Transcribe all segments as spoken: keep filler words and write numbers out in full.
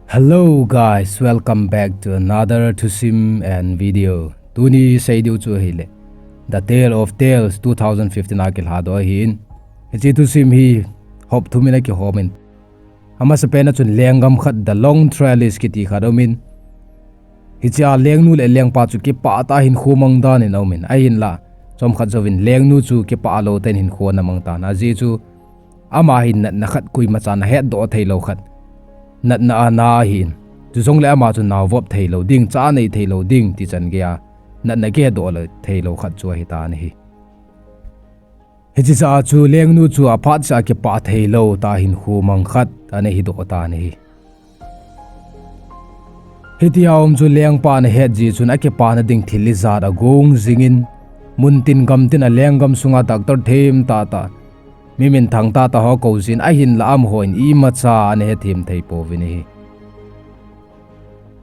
Hello guys, welcome back to another thusim and video. Tuni seidiu chu ahile The Tale of Tales two thousand fifteen a kilhadoh ahin. Hiche thusim hi hop thum in akihomin. Amasapen a chun lenggam khat, The Long Trail East kiti khat aumin. Hichea lengnu le lengpa chu kipah tah a hinkho mang dan in aumin. Ahinla, chomkhat jouvin lengnu chu kipah lou tah in hinkho ana mang tan. Ajeh chu ama hin natna khat koimacha ana hetdoh theilou khat. Natna ana ahin. Chujongle ama chu naovop theilou ding, cha nei theilou ding, tichan geiya natna kihetdoh theilou khat chu ahitan ahi. Hiche jeh a chu lengnu chu aphat cha kipah theilou tah a hinkho mang khat ana hidoh tan ahi. Hitia um chu lengpan ahet jeh chun akipana ding thil ijat agong jingin, muntin gamtin a lenggam sunga doctor them tahtah, mi minthang tahtah ho akou jin, ahinla amahon imacha ana hethem thei pouvin ahi.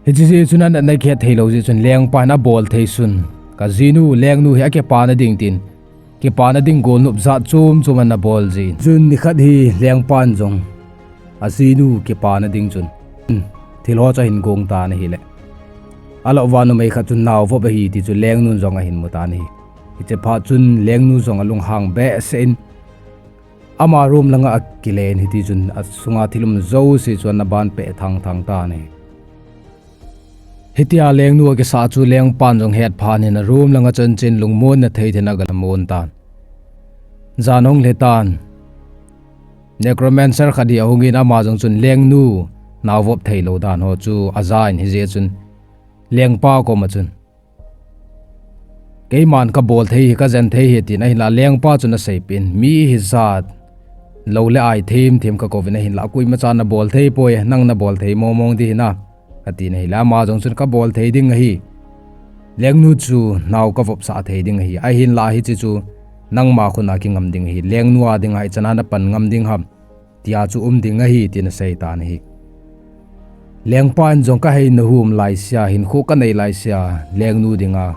Hiche jeh chun anatna kihet theilou jeh chun lengpan abol thei sun, kajinu lengnu hi akipana ding tin, kipana ding golnop jat chom chom ana bol jin. Chun nikhat hi lengpan jong ajinu kipana ding chun, thil ho chu ahin gong tan ahile, alouva numei khat chun naovop ahi ti chu lengnun jong ahin mu tan ahi. Hiche phat chun lengnu jong alunghang behseh in, ama room langa akilen, hitichun asunga thil um jouse chu ana banpeh thangthang tan ahi. Hitia lengnu akisah chu lengpan jong hetphat in a room langa chun chun lungmonna thei thei in agalamon tan. Jan ahung lhe tan, necromancer khat hi ahungin ama jong chun lengnu naovop theilou dan ho chu ajan, hijeh chun lengpa koma chun, keiman kabol thei hi, kajen thei hi, tin ahinla lengpa chun aseipeh in, mi hijat lou le ai them them kakouvin ahinla koimacha nabol thei poi, nang nabol thei mong mong ding ahi na, atin ahile ama jong chun kabol thei ding ahi. Lengnu chu nao kavopsah thei ding ahi. Ahinla hiche chu nangma khut a kingam ding ahi. Lengnu a dinga ichan a napan ngam ding ham, tia chu um ding ahi, tin asei tan ahi. Lengpan jong kaheina hum laisea, hinkho kanei laisea, lengnu dinga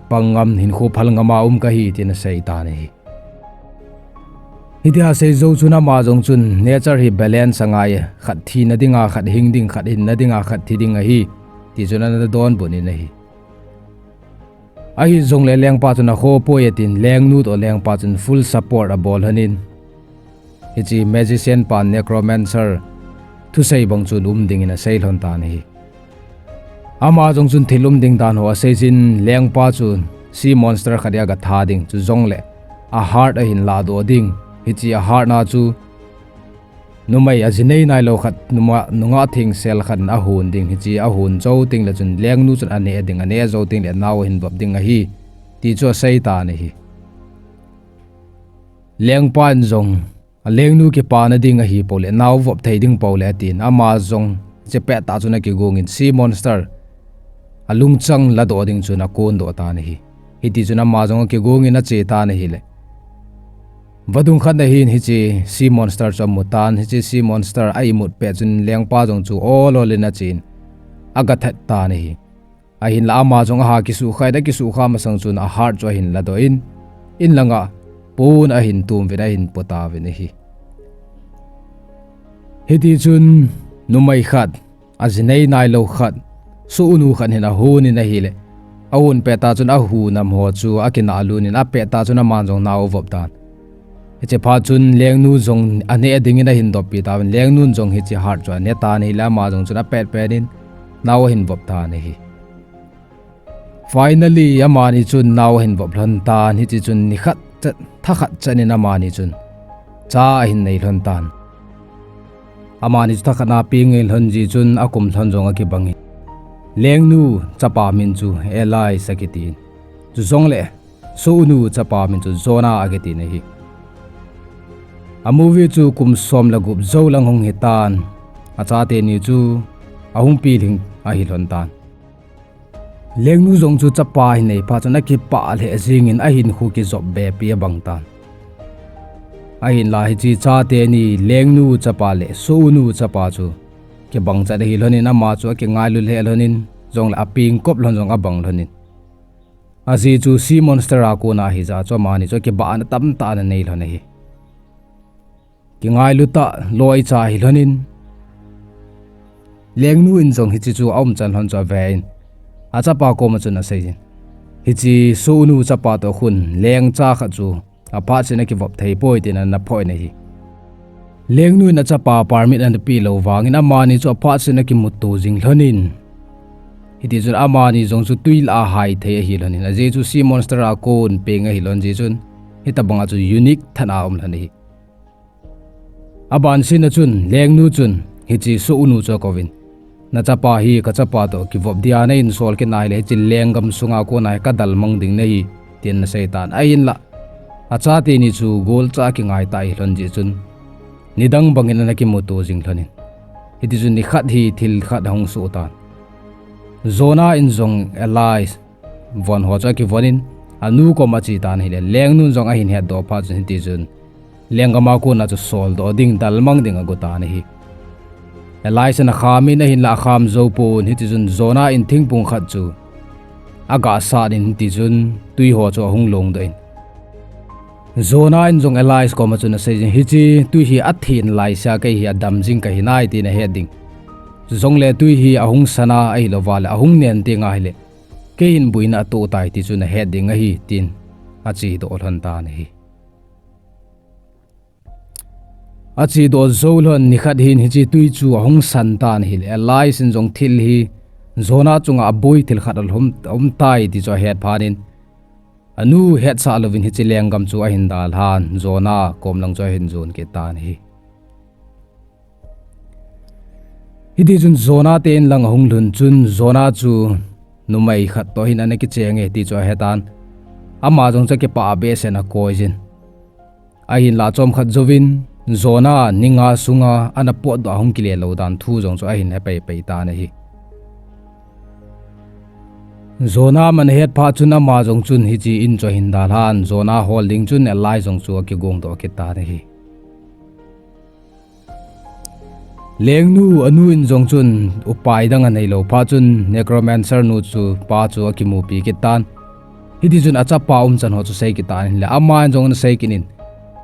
pang ngam, hinkho phal ngam a um kahi, tin asei tan ahi. Hitia asei jou chun ama jong chun nature hi balance angai, khat thina dinga khat hing ding, khat hinna dinga khat thi ding ahi, ti chun ana donbut in ahi. Ahijongle lengpa chun akhoh poi atin, lengnu toh lengpa chun full support abol lhonin, hiche magician pan necromancer thusei bang chun um dingin asei lhon tan ahi. Ama jong chun thil um ding dan ho asei jin, lengpa chun sea monster khat hi agatha ding, chujongle a heart ahin lahdoh ding, hiche a heart na chu numei ajinei nailou khat, nungah, nungah thengsel khat in ahon ding, hiche ahon jou tengle chun lengnu chun aneh ding, aneh jou tengle nao ahin vop ding ahi, ti chu asei tan ahi. Lengpan jong, alengnu kipana ding ahi poule, nao vop thei ding poule atin, ama jong hiche pettah chun akigongin sea monster alungchang ladoh ding chun akondoh tan ahi. Hitichun ama jong akigongin ache tan ahile, vadung khat na hin hiche sea monster chu amu tan, hiche sea monster a imut pet chun lengpa jong chu ol ol in achen, agathat tan ahi. Ahinla ama jong aha kisukha in, akisukha masang chun a heart chu ahin ladoh in, in langa pon ahin tum uvin ahin po tauvin ahi. Hitichun numei khat, ajinei nailou khat, sohnu khat hin ahonin ahile, ahon pettah chun ahu nam ho chu akinah lut in, apettah chun aman jong nao avop tan. Hiche phat chun lengnu jong aneh dingin ahin doppi tauvin, lengnun jong hiche heart chu ane tan ahile, ama jong chun apet petin nao ahin vop tan ahi. Finally, amani chun nao ahin vop lhon tan, hitichun nikhat chat, thakhat chan in amani chun cha ahin nei lhon tan. Amani chu thakhat a peng ngei lhon jeh chun akum lhon jong akibangin, lengnu chapa min chu Elias akitin, chujongle sohnu chapa min chu Jonah akitin ahi. A movie chu kum som le gup jou lang hung hitan, achate ni chu ahung pilhing ahi lhon tan. Lengnu jong chu chapa ahin nei phat chun akipah lheh jengin ahinkho kijop be pi abang tan. Ahinla hiche chate ni lengnu chapa le sohnu chapa chu kibang chat ahi lhonin, ama chu akingailu lheh lhonin, jongle apeng kop lhon jong abang lhonin, ajeh chu sea monster a kona ahijeh chun amani chu akibahna tamtah ana nei lhon ahi. Kingailu tah loicha ahi lhonin, Lengnu in jong hiche chu aumchan lhon chu ave in, achapa koma chun asei jin, hiche sohnu chapa toh khun lengcha khat chu aphat seh in akivop thei poi tin ana phoh in ahi. Lengnu in achapa permit ana peh lou vangin amani chu aphat seh in akimuto jing lhon in, hiti chun amani jong chu twi lah a hai thei ahi lhon in, ajeh chu sea monster a kon peng ahi lhon jeh chun, hitabang a chu unique tah a um lhon ahi. Aban seh in achun, Lengnu chun, hiche sohnu chu akouvin, nachapa hi kachapa toh kivop dia nahin sol kit nahile, hiche lenggam sunga kona hi kadalmang ding nahi, tin ana sei tan. Ahinlah, achate ni chu golcha kingai tah ahi lhon jeh chun, nidang bangin ana kimuto jing lhon in, hiti chun nikhat hi thil khat ahung soh tan. Jonah in jong Elias von ho chu akivon in, anu koma ache tan ahile, Lengnu in jong ahin hetdoh phat chun hiti chun, lenggam a kona chu soldoh ding, dalmang ding ago tan ahi. Elias in akham in ahinlah akham jou pon, hiti chun Jonah in thingphung khat chu aga sat in hiti chun twi ho chu ahung longdoh in, Jonah in jong Elias koma chun asei jin, hiche twi hi athen laisea kei hi adam jing kahi nai tin ahet ding. Chujongle twi hi ahung san a ahilou vale, ahung nen teng ahile, kei hin boina atoh tai ti chu nahet ding ahi, tin achedoh lhon tan ahi. Achedoh jou lhon nikhat hin hiche twi chu ahung san tan ahile, Elias in jong thil hi Jonah chunga aboi thil khat aum, aum tai ti chu ahet phat in, anu hetsah louvin hiche lenggam chu ahin dalhan, Jonah kom lang chu ahin jon kit tan ahi. Hiti chun Jonah te in lang ahung lhun chun Jonah chu numei khat toh hin ana kicheng e ti chu ahetan. Ama jong chu akipah behseh in akoi jin. Ahinlah chomkhat jouvin Jonah ninga sunga ana potdoh a hung kile lou dan thu jong chu ahin he peipei tan ahi. Jonah man ahet phat chun ama jong chun hiche in chu ahin dalhan, Jonah hol ding chun Elias jong chu akigongdoh kit tan ahi. Lengnu anu in jong chun upai dang aneilou phat chun necromancer nu chu pa chu akimupi kit tan. Hiti chun achapa umchan ho chu sei kit tan ahile, ama in jong ana sei kit in,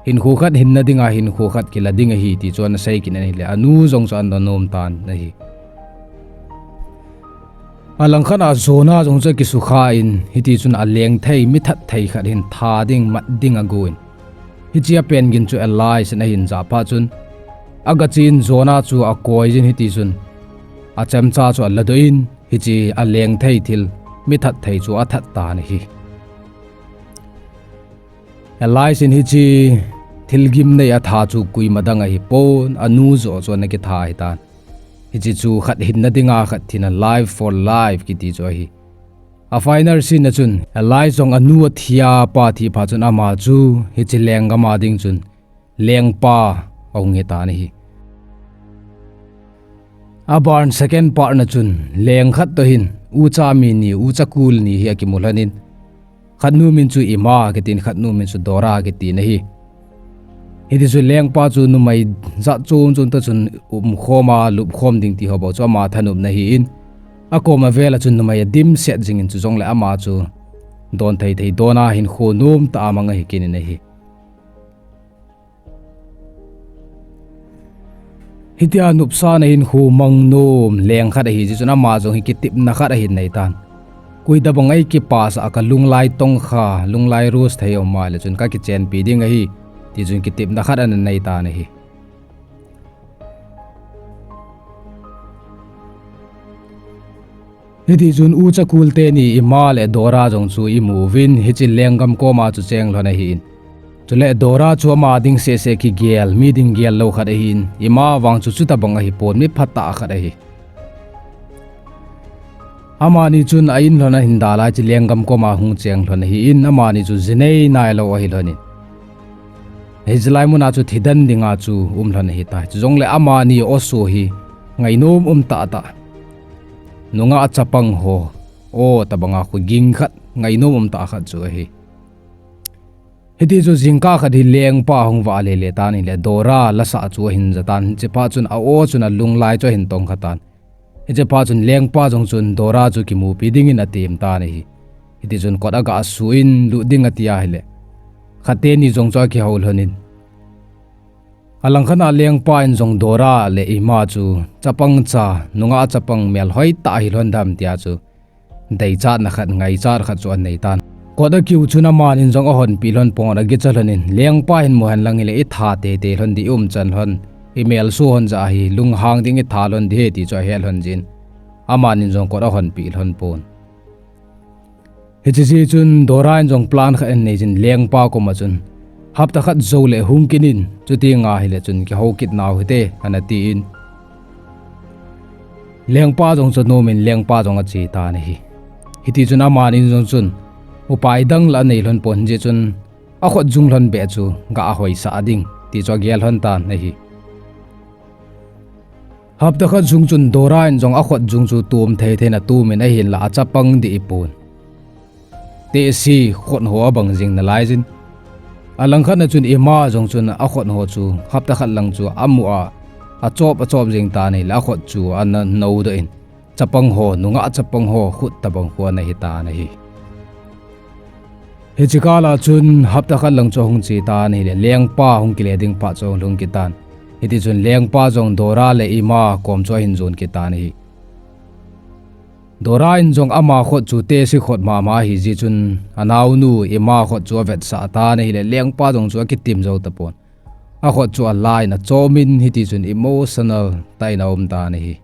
hinkho khat hinna dinga hinkho khat kila ding ahi ti chu ana sei kit in ahile, anu jong chu ana nom tan ahi. Alangkhat a Jonah jong chu akisukha in, hiti chun aleng thei, mithat thei khat hin tha ding, mat ding agon, hiche a pen gin chu Elias in ahin jah phat chun, agache in Jonah chu akoi jin, hiti chun achemcha chu aladoh in, hiche aleng thei thil mithat thei chu athat tan ahi. Elias in hiche thilgim nei atha chu koima dang ahipon, anu joh chu ana kitha ahitan. Hiche chu khat hinna dinga khat thina, life for life kiti chu ahi. A final scene a chun Elias jong anu athia pa thi phat chun ama chu hiche lenggam a ding chun lengpa ahung hitan ahi. Aban second part na chun leng khat toh hin ucha mi ni, ucha kul ni hi akimu lhon in, khatnu min chu Ima kitin, khatnu min chu Dora kitin ahi. Hiti chu lengpa chu numei jat chom chom toh chun umkhom a lupkhom ding ti ho bou chu ama thanopna ahin, akoma vel a chun numei adimset jingin, chujongle ama chu don thei thei dona hinkho nomtah a mang ahi kit in ahi. Hitia nopsahna hinkho mang nom leng khat ahi jeh chun ama jong hi kitepna khat ahin neitan. Koi tabang eikipasah a kalunglai tongkha, lunglai rose thei um ahile chun kakichenpi ding ahi, ti chun kitepna khat ana neitan ahi. Hiti chun ucha kul teni Ima le Dora jong chu imu uvin, hiche lenggam koma chu cheng lhon ahin. Chule Dora chu ama ding seh seh kigel, mi ding gel lou khat ahin, Ima vang chu chutabang ahipon, mi phatah khat ahi. Amani chun a in lhon ahin dalha, hiche lenggam koma hung cheng lhon ahin, amani chu jinei nailou ahi lhon in, hiche lai muna chu thidan dinga chu um lhon ahitai. Chujongle amani oso hi ngainom um tahtah, nungah chapang ho o tabanga khoging khat, ngainom um tah khat chu ahi. Hiti chu jingkah khat hi lengpa ahung vah lele tan ahile, Dora lasah chu ahin jatan, hiche phat chun a o chun alunglai chu ahin tongkha tan. Hiche phat chun lengpa jong chun Dora chu kimupi dingin atem tan ahi. Hiti chun kot aga su in lut ding ati ahile, khat teni jong chu akihou lhon in, Alangkhat a lengpa in jong Dora le Emma chu chapang cha, nungah chapang melhoi tah hilou dam tia chu deichatna khat, ngaichat khat chu anei tan. Kot akiu chun amanin jong ahonpi lhon pon, agicha lhonin, lengpa hin mu hen lang hile itha teitei lhon ding, iumchan lhon, imelso lhon jeh ahi, lunghang ding itha lhon ding ahi ti chu ahet lhon jin, amanin jong kot ahonpi lhon pon. Hiche jeh chun Dora in jong plan khat anei jin, lengpa koma chun, hapta khat jou le hung kit in, chuti nga hile chun kihou kit nau hite, ana tin. Lengpa jong chu anomin, lengpa jong ache tan ahi. Hiti chun amanin jong chun upai dang la anei lhon pon, hijeh chun akhut jung lhon beh chu gah ahoisah ding ti chu agel lhon tan ahi. Hapta khat jung chun Dora in jong akhut jung chu tum thei thei in atumin, ahinlah achapang ding ahipon, tehse khut ho abang jing nalai jin. Alangkhat a chun Emma jong chun akhut ho chu hapta khat lang chu amu a, achop achop jing tan ahile akhut chu ana nou doh in, chapang ho, nungah chapang ho khut tabang khu ana hi tan ahi. Hiche kal a chun hapta khat lang chu ahung che tan ahile, lengpa hung kile ding phat chu ahung lhung kit tan. Hiti chun lengpa jong Dora le Emma kom chu ahin jon kit tan ahi. Dora in jong ama khut chu tehse khut mama ahijeh chun, anaonu Emma khut chu avetsah tan ahile, lengpa jong chu akitim jou tapon, akhut chu ala in achomin, hiti chun emotional tah in aum tan ahi.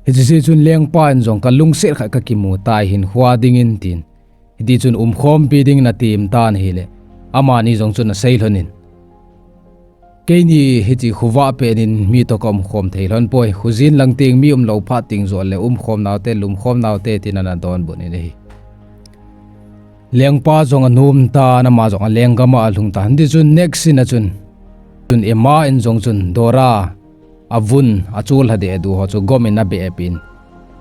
Hiche jeh chun lengpa in jong, kalungset khat kakimu tai, hinkho a dingin, tin, hiti chun umkhompi dingin atem tan ahile, amani jong chun asei lhonin, keini hiche khovah pen in mi toh kaumkhom thei lhon poi, khojin lang teng mi umlou phat teng joh le umkhom naute, lumkhom naute, tin ana donbut in ahi. Lengpa jong anom tan, ama jong alenggam a alhung tan. Hiti chun next scene a chun, chun Emma in jong chun Dora avun, acholha dehduh ho chu gom in abehpin,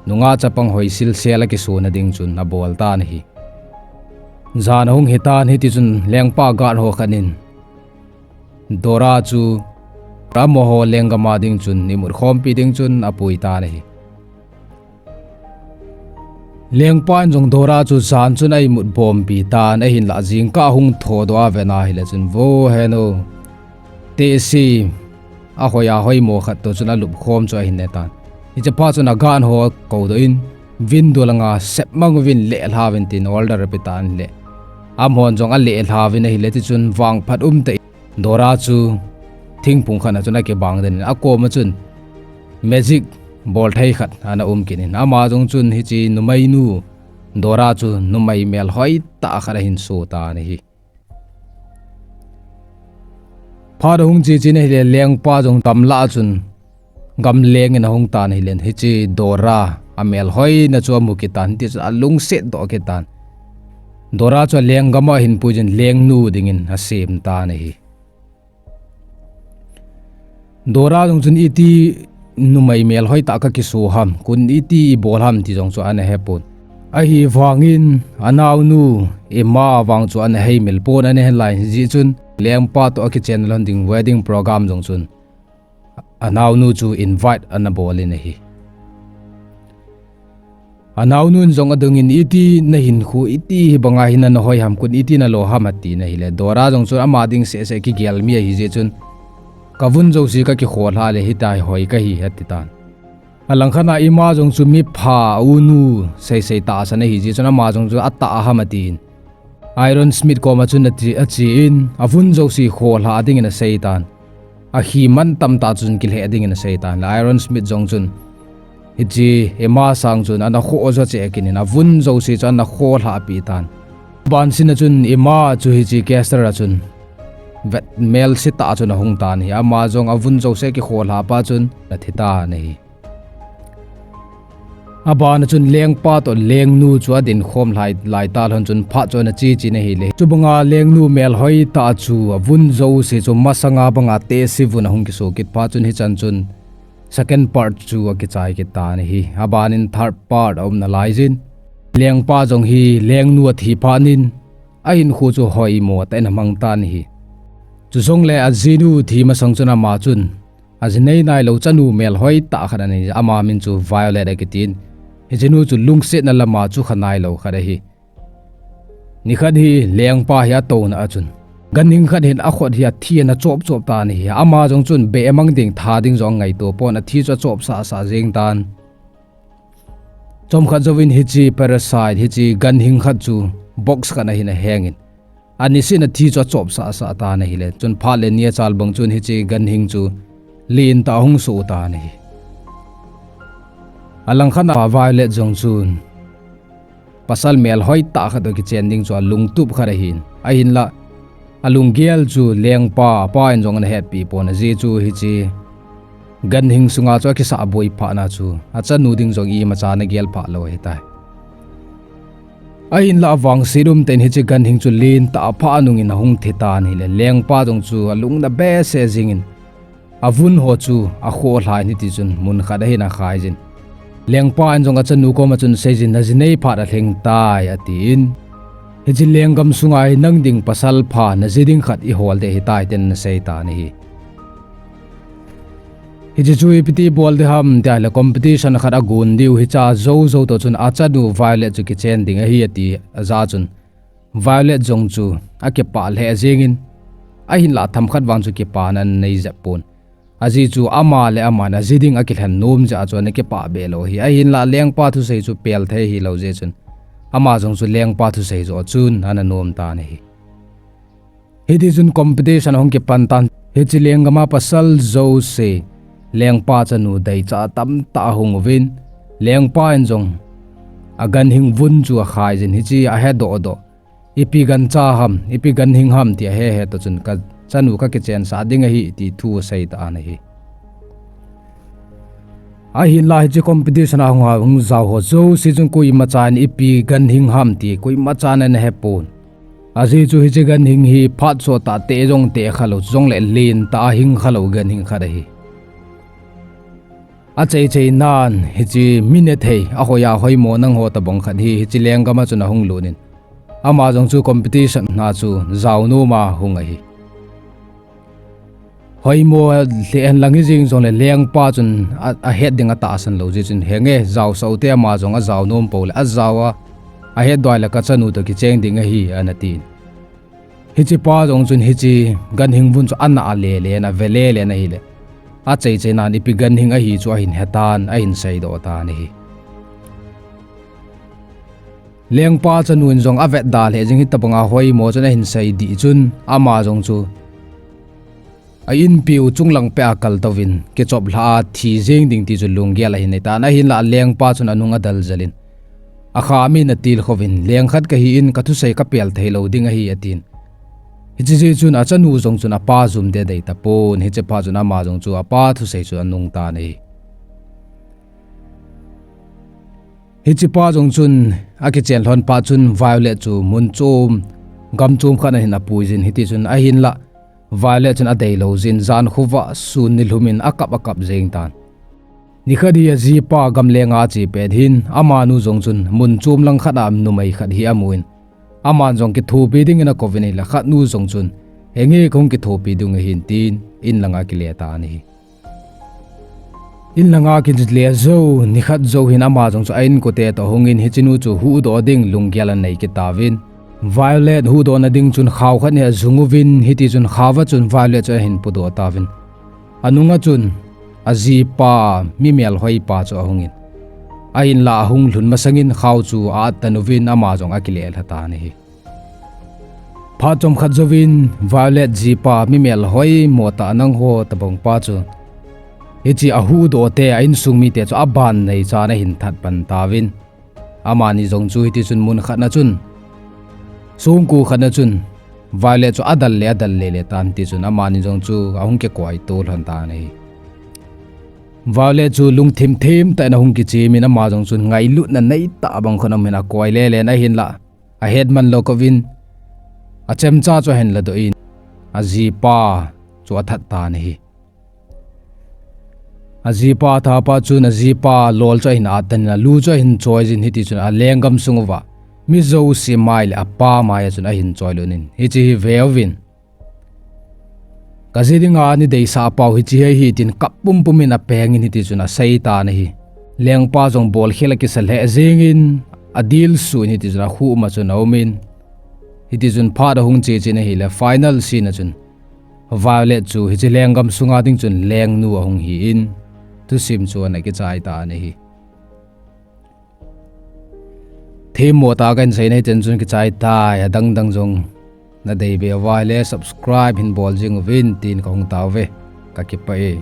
nungah chapang hoi silsel akisona ding chun abol tan ahi. Jan ahung hitan, hiti chun lengpa guard ho khat in Dora chu amaho lenggam a ding chun imut khompi ding chun apui tan ahi. Lengpa in jong Dora chu jan chun a imut bompi tan, ahinlah jingkah ahung thodoh a avet na hile chun, vo henu, tehse ahoi a hoimo khat toh chun alupkhom chu ahin ne tan. Hiche phat chun a guard ho akoudoh in, window langa sepmang uvin, lehlha uvin, tin order ape tan ahile, amahon jong alehlha uvin ahile, tichun vangphat umtah in Dora chu thingphung khat a chun akibang den in, akoma chun magic bolthei khat ana um kit in, ama jong chun hiche numeinu Dora chu numei melhoi tah khat ahin so tan ahi. Phat ahung che chen ahile, lengpa jong gamlah a chun gamleng in ahung tan ahile, hiche Dora amelhoina chu amu kit tan, hiti chun alungset doh kit tan. Dora chu alenggam a ahin pui jin, lengnu dingin asem tan ahi. Dora jong chun, iti numei melhoi tah kakiso ham, kon iti ibol ham ti jong chu ana hepon. Ahivangin anaonu Emma vang chu ana heimil pon, ana helai jeh chun lengpa toh akichen lhon ding wedding program jong chun anaonu chu invite ana bol in ahi. Anaonun jong adongin, iti nahinkho, iti hibanga hina nahoi ham, kon iti nalo ham, atin ahile, Dora jong chun ama ding sehseh kigel mi ahijeh chun, kavun jouse kakikholha le hitia hoi kahi, ati tan. Alangkhat a Emma jong chu mipha, unu seisei tahsan ahijeh chun ama jong chu atah ham atin, Ironsmith koma chun ache, ache in, avun jouse kholha dingin asei tan. Akhi mantam tah chun kilheh dingin asei tan. Le Ironsmith jong chun, hiche Emma sang chun ana khoh jo cheh kit in, avun jouse chu ana kholhahpi tan. Abansin a chun Emma chu hiche castle a chun vet melse tah chun ahung tan ahi. Ama jong avun jouse kikholha pa chun athi tan ahi. Abana chun lengpa toh lengnu chu adinkhom lai, lai talhon chun phat chu ana che chen ahile, chubanga lengnu melhoi tah chu avun jouse chu masanga banga tehse vun ahung kiso kit phat chun, hichan chun second part chu akichai kit tan ahi. Abanin third part aum nalai jin, lengpa jong hi lengnu athi phat in ahinkho chu hoimo tah in amang tan ahi. Chujongle ajinu thi masang chun ama chun ajinei nailou chanu melhoi tah khat anei, ama min chu Violet akitin. Hichenu chu lungsetna lama chukha nailou khat ahi. Nikhat hi lengpa hi atouna a chun, Ganhing khat hin akhut hi athi ana chop chop tan ahi. Ama jong chun beh mang ding, tha ding jong ngaito pon, athi chu achop sah sah jeng tan. Chomkhat jouvin hiche parasite, hiche ganhing khat chu box khat a hin ahengin, anisin athi chu achop sah sah tan ahile. Chun phat le ni achal bang chun hiche ganhing chu lentah ahung soh tan ahi. Alangkhat a Violet jong chun pasal melhoi tah khat toh kichen ding chu alungtup khat ahin. Ahinlah, alunggel chu lengpa, apa in jong ana hetpi pon, ajeh chu hiche ganhing sunga chu akisah boi phat na chu achanu ding jong imacha ana gel pha lou ahitai. Ahinlah, avangset umtah in hiche ganhing chu lentah apha nungin ahung thi tan ahile, lengpa jong chu alungna behseh jingin, avun ho chu akhoh lhan hiti chun mun khat ahin akhai jin. Lengpa in jong achanu koma chun asei jin, naji nei phat alhing tai, atin. Hiche lenggam sunga hi nang ding pasal pha, naji ding khat ihol ding ahitai, tin ana sei tan ahi. Hiche chu ipi ti bol ding ham tia ahile, competition khat agon diu hiche jou jou toh chun achanu Violet chu kichen ding ahi ati jeh chun, Violet jong chu akipah lheh jengin, ahinlah themkhat vang chu kipana anei jep pon. Ajeh chu ama le aman aji ding akilhen nom jeh chun ana kipah be lou ahi. Ahinlah lengpa thusei chu pel thei hilou jeh chun, ama jong chu lengpa thusei joh chun ana nom tan ahi. Hiti chun competition ahung kipan tan. Hiche lenggam a pasal jouse lengpa chanu deicha tamtah ahung uvin, lengpa in jong aganhing vun chu akhai jin, hiche ahedoh doh, ipi gancha ham, ipi ganhing ham ti ahe he toh chun, kachanu kakichensah ding ahi ti thu asei tan ahi. Ahinlah hiche competition a hung a hung jao ho jouse chun koimachan ipi ganhing ham ti koimachan ana hepon. Ajeh chu hiche ganhing hi phat sot tah teh jong teh khalou, chujongle lentah a hing khalou ganhing khat ahi. Achaichai nan hiche mi nethei, ahoi a hoimo nangho tobang khat hi hiche lenggam a chun ahung lut in, ama jong chu competition na chu jao nom a hung ahi. Hoimo lheh henlang hijeng jongle lengpa chun a, ahet ding atahsan lou jeh chun, henge, jaosah ute, ama jong ajao nom poule ajao a, ahet doh le kachanu toh kicheng ding ahi, ana tin. Hichepa jong chun hiche ganhing vun chu ana lele, ana ve lele ahile, achaichai nan ipi ganhing ahi chu ahin hetan, ahin seidoh tan ahi. Lengpa chanu in jong avetda lheh jeng, hitobanga hoimo chun ahin sei dih chun, ama jong chu a inpiu chunglang peh a kaltouvin, kichop lhah a thi jeng ding ti chu lunggel ahin nei tan, ahinlah lengpa chun anung adal jel in, akhamin atilkhouvin, leng khat kahin, kathusei kapel theilou ding ahi, atin. Hiche jeh chun achanu jong chun apa jum ding adei tapon, hichepa chun ama jong chu apa thusei chu anung tan ahi. Hichepa jong chun akichen lhon phat chun Violet chu mun chom, gam chom khat a hin apuijin, hitichun ahinlah Violet chun adeilou jin, jan khovah sun nilhum in akap akap jeng tan. Nikhat hi ajipa gamlenga ache pet hin, amanu jong chun mun chom lang khat a numei khat hi amun, aman jong kithopi dingin akouvin ahile, khatnu jong chun, henge, kahung kithopi ding ahin, tin in langa akile tan ahi. In langa akile jou, nikhat jou hin ama jong chu a inkote toh ahungin, hichenu chu huhdoh ding lunggel anei kit tauvin. Violet huhdohna ding chun khao khat hi ajung uvin, hitichun khaova chun Violet chu ahin pudoh tauvin. Anunga chun ajipa, mi melhoipa chu ahungin, ahinlah ahung lhun masangin khao chu a-at tan uvin, ama jong akile lha tan ahi. Phat chomkhat jouvin Violet jipa, mi melhoi mo tah nangho tobangpa chu, hiche ahuhdoh te, a insung mite chu aban neichan ahin that pan tauvin. Amani jong chu hitichun mun khatna chun, songko khatna chun, Violet chu adal le adal lele tan, tichun amani jong chu ahung kikoito lhon tan ahi. Violet chu lungthim thim tah in ahung kichemin, ama jong chun ngailutna neitah bang khun amin, akoi lelen ahinlah, ahet manlou kouvin, achemcha chu ahin ladoh in, ajipa chu athat tan ahi. Ajipa athat phat chun ajipa lol chu ahin at tan in, alu chu ahin choijin, hitichun alenggam sung uva mi jouse mai le apa mai a chun ahin choilut in, hiche hi veuvin, kaji dinga nadeisah pau hiche hi ahi, tin kap pumpum in apengin, hitichun asei tan ahi. Lengpa jong bolkhel akisa lheh jengin, adilsuh in, hitichun akhuh ma chun aumin, Hitichun phat ahung che chen ahile final scene a chun Violet chu hiche lenggam sunga ding chun lengnu ahung hi in, thusim chu ana kichai tan ahi. Themmo tah kahin seina hiten chun kichai tai, adang dang jong nadei be uva ahile subscribe hin bol jing uvin tin kahung tauve. Kakipah e.